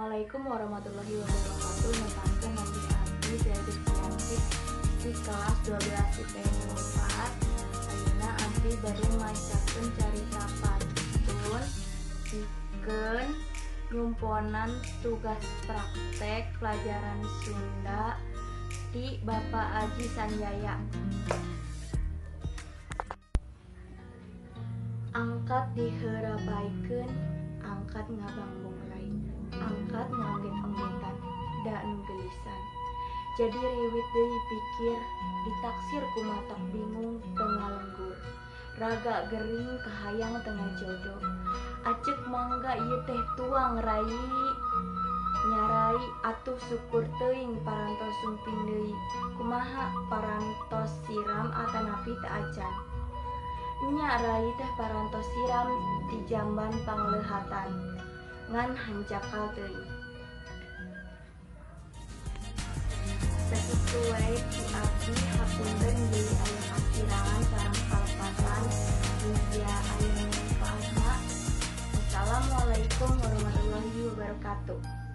Assalamualaikum warahmatullahi wabarakatuh. Nepangkeun nami abdi Zai Desmianti di kelas 12 IPS 4. Ayeuna abdi bade macakeun carita pantun pikeun nyumponan tugas praktek pelajaran Sunda di Bapak Aji Sanjaya. Angkat diheurabaikeun, angkat ngabangbonglai, angkat ngaongget-onggetan, da nu geulisan. Jadi riwit deui pikir, ditaksir ku matak bingung teu ngalenggur. Raga gering kahayang teu ngajodo. Aceuk mangga ieu teh tuang rai. Nyarai atuh syukur teuing parantos sumping deui. Kumaha parantos siram atanapi teu acan. Nya rai teh parantos siram di jamban pangleuhatan. Ngan hanjakal teuing. Sakitu wae ti abdi, hapunten bilih aya kakirangan sareng kalepatan. Mugia aya manfaatna. Wassalamualaikum warahmatullahi wabarakatuh.